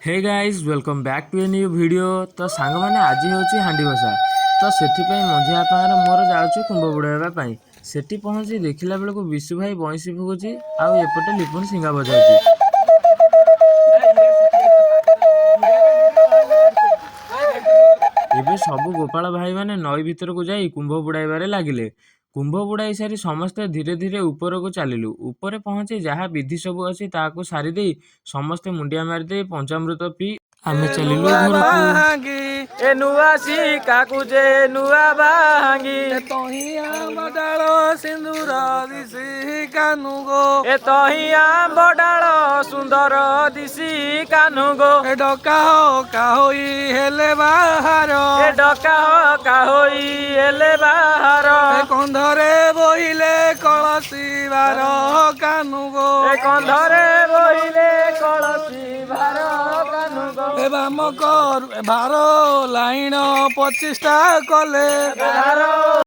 Hey guys, welcome back to a new video. ତ ସାଙ୍ଗମାନେ, ଆଜି ହେଉଛି ହାଣ୍ଡି ବସା। ତ ସେଥିପାଇଁ ମଝିଆ ବାପାଙ୍କର ମୋର ଯାଉଛୁ କୁମ୍ଭ ବୁଡ଼ାଇବା ପାଇଁ। ସେଠି ପହଞ୍ଚି ଦେଖିଲା ବେଳକୁ ବିଶୁ ଭାଇ ବଇଁଶୀ ଫୁକୁଛି ଆଉ ଏପଟେ ଲିପୁନ ସିଙ୍ଗା ବଜାଉଛି। ଏବେ ସବୁ ଗୋପାଳ ଭାଇମାନେ ନଈ ଭିତରକୁ ଯାଇ କୁମ୍ଭ ବୁଡ଼ାଇବାରେ ଲାଗିଲେ। କୁମ୍ଭ ବୁଡ଼ାଇ ସାରି ସମସ୍ତେ ଧୀରେ ଧୀରେ ଉପରକୁ ଚାଲିଲୁ। ଉପରେ ପହଞ୍ଚି ଯାହା ବିଧି ସବୁ ଅଛି, ତାହାକୁ ସାରିଦେଇ ସମସ୍ତେ ମୁଣ୍ଡିଆ ମାରିଦେଇ ପଞ୍ଚାମୃତ ପିଇ ଆମେ ଚାଲିଲୁ ଘରକୁ। ଏ ନୂଆ ଶିକାକୁ ଯେ ନୂଆ ବାହାଙ୍ଗି। ତହିଁ ଆମ୍ବ ଡାଳ ସିନ୍ଦୁର ଦିଶି କାନୁ ଗୋ। ଏ ତହିଁ ଆମ୍ବ ଡାଳ ସୁନ୍ଦର ଦିଶି କାନୁ ଗୋ। ଏ ଡକା ହକା ହୋଇ ହେଲେ ବାହାର। ଏ ଡକା ହକା ହୋଇ ହେଲେ ବାହାର। ଏ କନ୍ଧରେ ବୋହିଲେ କଳସୀ ବାର କାନୁ ଗୋ। ଏ କନ୍ଧରେ ବୋହିଲେ କଳସୀ ଭାର କାନୁ ଗୋ। ଏ ବାମ କରୁ ଏ ଭାର ଲାଇଣ 25ଟା କଲେ। ଭାର।